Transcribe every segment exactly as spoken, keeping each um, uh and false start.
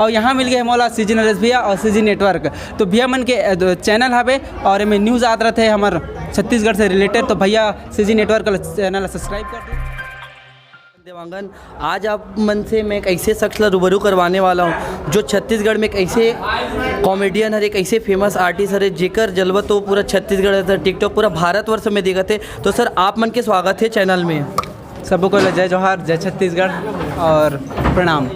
और यहाँ मिल गए मोला सीजी नरेश भैया और सीजी नेटवर्क। तो भैया मन के, अ, दो चैनल हवे और एमे न्यूज़ आत रहते हैं हमर छत्तीसगढ़ से रिलेटेड। तो भैया सीजी नेटवर्क का चैनल सब्सक्राइब कर दो। देवांगन, आज आप मन से मैं एक ऐसे शख्स ला रूबरू करवाने वाला हूँ, जो छत्तीसगढ़ में एक ऐसे कॉमेडियन हरे, एक ऐसे फेमस आर्टिस्ट हरे, जेकर जलवा तो पूरा छत्तीसगढ़ है, टिकटॉक पूरा भारतवर्ष में दिखत है। तो सर, आप मन के स्वागत है चैनल में। सबको ला जय जोहार, जय छत्तीसगढ़ और प्रणाम।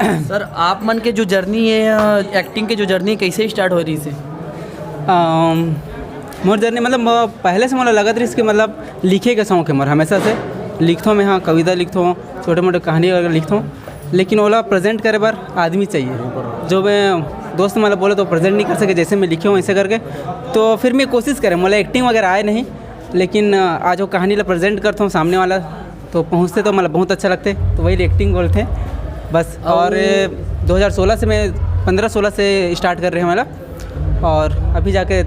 सर, आप मन के जो जर्नी है, एक्टिंग के जो जर्नी, कैसे स्टार्ट हो रही से? अम, मोर जर्नी, मतलब, मो-, पहले से मोला लगत रहिस कि, मतलब, लिखे के शौक है मोर हमेशा से। लिखथों मैं, हाँ, कविता लिखथों, छोटे मोटे कहानी वगैरह लिखथों, लेकिन ओला प्रेजेंट करे बर आदमी चाहिए। जो मैं दोस्त मन ला बोले तो प्रेजेंट नहीं कर सके, जैसे मैं लिखे हूँ ऐसे करके। तो फिर मैं कोशिश करे, मोला एक्टिंग वगैरह आए नहीं, लेकिन, अ, आज वो कहानी ला प्रेजेंट करथों सामने वाला, तो पहुँचते तो मतलब बहुत अच्छा लगते, तो वही एक्टिंग बोलते बस। और और दो हज़ार सोलह से मैं, पन्द्रह सोलह से स्टार्ट कर रहे हैं मतलब, और अभी जाके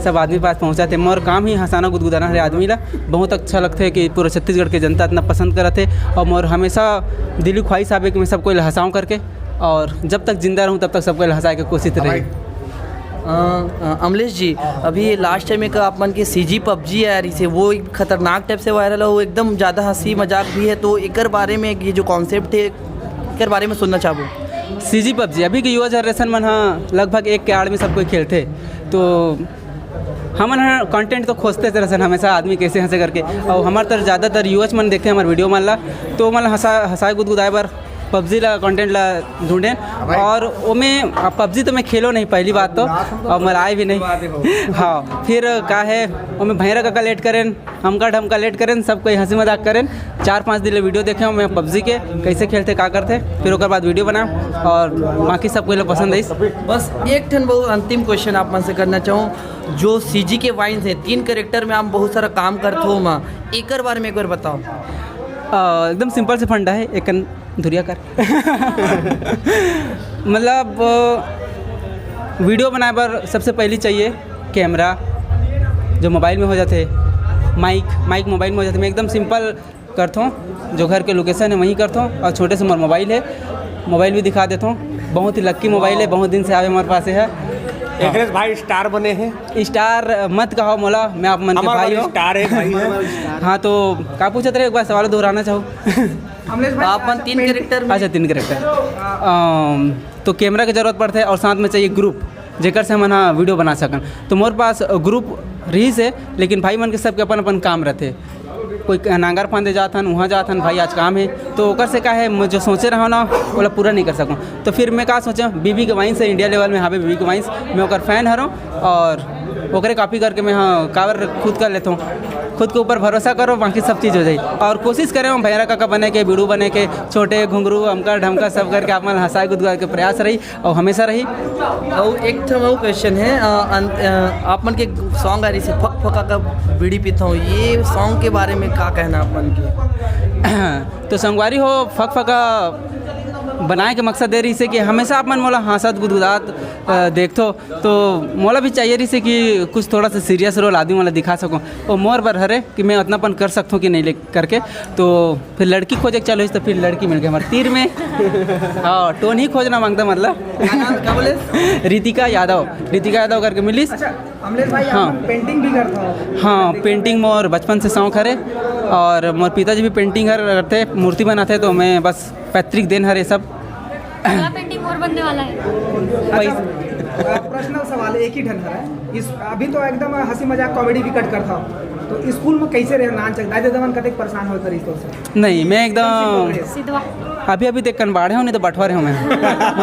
सब आदमी पास पहुँचाते। मोर काम ही हंसाना गुदगुदाना हरे आदमी ला। बहुत अच्छा लगते है कि पूरा छत्तीसगढ़ के जनता इतना पसंद करत है, और मोर हमेशा दिली ख्वाहिश आवे कि मैं सबको हंसाऊँ करके, और जब तक जिंदा रहूँ तब तक सबको हंसाए के कोशिश रही। अ, अ, अमलेश जी, अभी लास्ट टाइम एक आप मन के सीजी पबजी आया रही से, वो एक खतरनाक टाइप से वायरल है, वो एकदम ज़्यादा हंसी मजाक भी है, तो एकर बारे में, ये जो कॉन्सेप्ट है, एकर बारे में सुनना चाहबो। सीजी पबजी अभी के युवा जनरेशन मन हा लगभग एक के आड़ में सब कोई खेलते, तो हमन ह कंटेंट तो खोजते रहते हमेशा, आदमी कैसे हंसे करके, और हमारे तरह ज़्यादातर युवा मन देखते हैं हमारे वीडियो मन ला, तो मन हंसा हंसाए गुदगुदाए बर पबजी ला कंटेंट ला ढूंढेन। और ओमे, अब पबजी तो मैं खेलो नहीं, पहली बात तो, और मोला आए भी नहीं। हाँ, फिर का है, ओमे भैरा का कलेक्ट करें, हमका ढमका लेट करें, सब कोई हंसी मजाक करें। चार पाँच दिन ले वीडियो देखे हूँ मैं पबजी के, कैसे खेलते, का करते, फिर ओकर बाद वीडियो बनाओ और बाकी सब कोई लोग पसंद आई। बस एक ठन बहुत अंतिम क्वेश्चन आप मन से करना चाहूँ, जो सीजी के वाइन्स है, तीन कैरेक्टर में आप बहुत सारा काम करते हो, माँ, एकर बारे में एक बार बताओ। अ, एकदम सिंपल से फंडा है, एक कन धुरिया कर। मतलब, अ, वीडियो बनाए बर सबसे पहली चाहिए कैमरा, जो मोबाइल में हो जाते, माइक, माइक मोबाइल में हो जाते। मैं एकदम सिंपल करथों, जो घर के लोकेशन है वहीं करथों, और छोटे से मोर मोबाइल है, मोबाइल भी दिखा देथों। बहुत ही लक्की मोबाइल है, बहुत दिन से आवे हमारे पास है। एकरे से भाई स्टार बने हैं। स्टार मत कहो मोला, मैं आप मन के हमार भाई वाले हूँ। स्टार है भाई है। हाँ, तो का पूछत रहे, एक बार सवाल दोहराना चाहूँ। अमलेश भाई, आप मन अच्छा, तीन पेंटिंग कैरेक्टर में अच्छा, तीन कैरेक्टर। अम, तो कैमरा की जरूरत पड़ते है और साथ में चाहिए ग्रुप, जेकर से हमन हा वीडियो बना सकन। तो मोर पास ग्रुप रही से, लेकिन भाई मन के सबके अपन अपन काम रहते। कोई नांगर फांदे जात हन, वहाँ जात हन, भाई आज काम है, तो ओकर से का है, मैं जो सोचे रहा ना, ओला पूरा नहीं कर सकूँ। तो फिर मैं का सोचा, बीबी के वाइन्स है, इंडिया लेवल में हावे बीबी के वाइन्स, मैं ओकर फैन हरों और ओकरे कॉपी करके मैं, हाँ, काबर खुद कर लेता हूँ। खुद के ऊपर भरोसा करो, बाकी सब चीज़ हो जाए। और कोशिश करें हम भैरा काका बने के, बीड़ू बने के, छोटे घुंघरू, अमका ढमका सब करके आप मन हंसाए गुदगुआ के प्रयास रही और हमेशा रही। और एक ठो और क्वेश्चन है, अ, अन-, अ, आप मन के सॉन्ग आ रही से फक फका का बीड़ी पीता हूँ, ये सॉन्ग के बारे में का कहना आप मन के? तो संगवारी हो, फक फका बनाए के मकसद दे रही से कि हमेशा आप मन मोला हंसत गुदगुदात, अ, देखथो, तो मोला भी चाहिए रही से कि कुछ थोड़ा सा सीरियस रोल आदमी वाला दिखा सकूँ। वो मोर बर हरे कि मैं उतना पन कर सकता हूँ कि नहीं ले करके। तो फिर लड़की खोजे के चालू होइस, तो फिर लड़की मिल गई हमारे तीर में। हाँ, टोन ही खोजना मांगता मतलब। का नाम, का बोले? रितिका यादव, रितिका यादव करके मिलिस। अच्छा, अमलेश भाई, हाँ। आप पेंटिंग भी करता हो? हाँ, पेंटिंग मोर बचपन से शौक हरे और मोर पिताजी भी पेंटिंग हर करते, मूर्ति बनाते, तो मैं बस पैतृक देन हरे सब। कला पेंटिंग मोर बनने वाला है। पैस- अच्छा, पर्सनल सवाल एक ही ठन हरे। इस, अभी तो एकदम हंसी मजाक कॉमेडी भी कट करता हो, तो स्कूल में कैसे रहे? नान चक दाई ददा मन कतेक परेशान होत रहिस तो से? नहीं, मैं एकदम सिधवा। अभी अभी देख कन बाढ़े हूँ, नहीं तो बंटवारे हूँ मैं।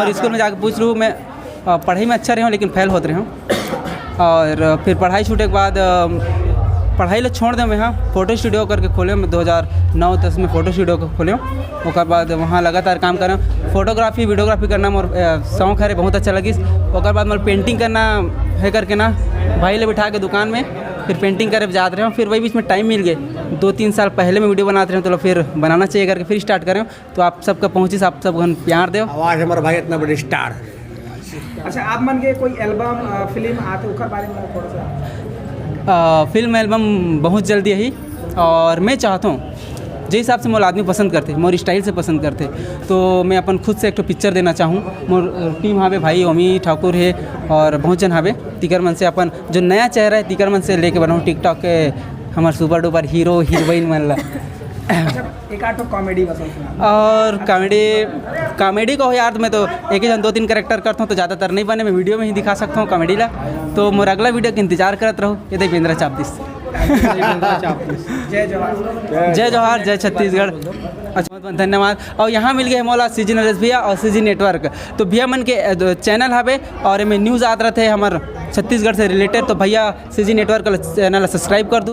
और स्कूल में जाके पूछ लूँ मैं, अ, पढ़ाई में अच्छा रहे हूँ लेकिन फेल होत रहे हूँ। और फिर पढ़ाई छूटे के बाद, अ, पढ़ाई ला छोड़ दे मैं, हाँ, फोटो स्टूडियो करके खोले मैं दो हज़ार नौ दस में फोटो स्टूडियो को खोले। ओकर बाद वहाँ लगातार काम करें, फोटोग्राफी वीडियोग्राफी करना मोर, अ, शौक हरे, बहुत अच्छा लगिस। ओकर बाद मोर पेंटिंग करना है करके ना, भाई ले बिठा के दुकान में फिर पेंटिंग करे जात रहे हूँ। फिर वही बीच में टाइम मिल गए, दो तीन साल पहले मैं वीडियो बनाते रहे हूँ, तो फिर बनाना चाहिए करके फिर स्टार्ट करें। तो आप सबका पहुँचिस, आप सब घन प्यार देव। आवाज हमारा भाई इतना बड़ा स्टार है। अच्छा, आप मन के कोई एल्बम, अ, फिल्म आते, ओकर बारे में थोड़ा सा? अ, फिल्म एल्बम बहुत जल्दी यही, और मैं चाहता हूँ जे हिसाब से मोला आदमी पसंद करथे, मोर स्टाइल से पसंद करथे, तो मैं अपन खुद से एक ठो पिक्चर देना चाहूँ। मोर टीम हावे भाई, ओमी ठाकुर हे और बहुत झन हावे, तिकर मन से अपन जो नया चेहरा है तिकर मन से लेके बनाऊँ टिकटॉक के हमर सुपर डुपर हीरो हीरोइन मन ला। एक आध ठो कॉमेडी बस उसमें। और कॉमेडी, कॉमेडी को यार, मैं तो एक ही जन दो तीन कैरेक्टर करता हूँ, तो ज़्यादातर नहीं बने, मैं वीडियो में ही दिखा सकता हूँ कॉमेडी ला। तो मोर अगला वीडियो के इंतजार करत रहो। ये देख बेंद्रा चाप दिस। जय जोहार। जय जोहार, जय छत्तीसगढ़। अच्छा, बहुत बहुत धन्यवाद। और यहाँ मिल गए मोला सीजी नरेश भैया और सीजी नेटवर्क। तो भैया मन के चैनल हवे और एमे न्यूज़ आत रहते हमार छत्तीसगढ़ से रिलेटेड। तो भैया सीजी नेटवर्क चैनल सब्सक्राइब कर दो।